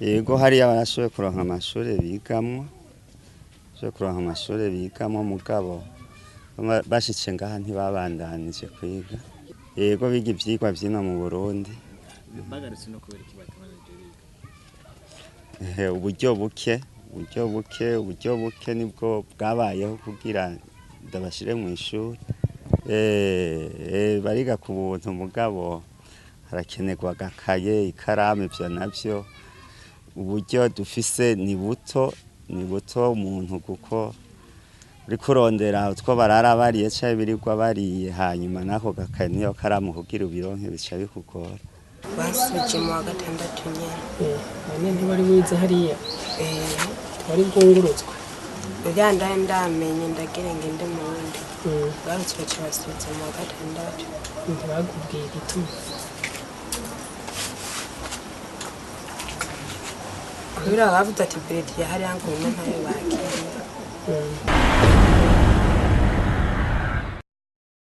Yego, hariya barashoboye kuronka amashuri bigamwo, bashoboye kuronka amashuri bigamwo, mugabo bashitse ngaha ntibabandanije kwiga. Yego, biga ivyigwa vyino mu Burundi. Bagarutse no kubera iki batabandanije biga? Uburyo buke, uburyo buke, uburyo buke nibwo bwabayeho kugira ndabashire mu ishuri. Bariga ku buntu, mugabo harakenerwa agakaye, ikaramu, ivyo navyo uburyo dufise ni buto, ni buto umuntu, kuko uriko urondera utwo barara bariye canke birirwa bariye, hanyuma n'ako gakaye niyo karamu kugira ubironke bica bikugora. Basubije mu wa gatandatu nyene. None ntiwari wize hariya? Wari bwungurutswe? Uriya ndari ndamenye ndagire ngende mu wundi, garutse baca basubiza mu wa gatandatu. Ntibakubwiye igituma? Kubera bavuze ati bulletin ya hariya ngo ino ntayo bakiriye.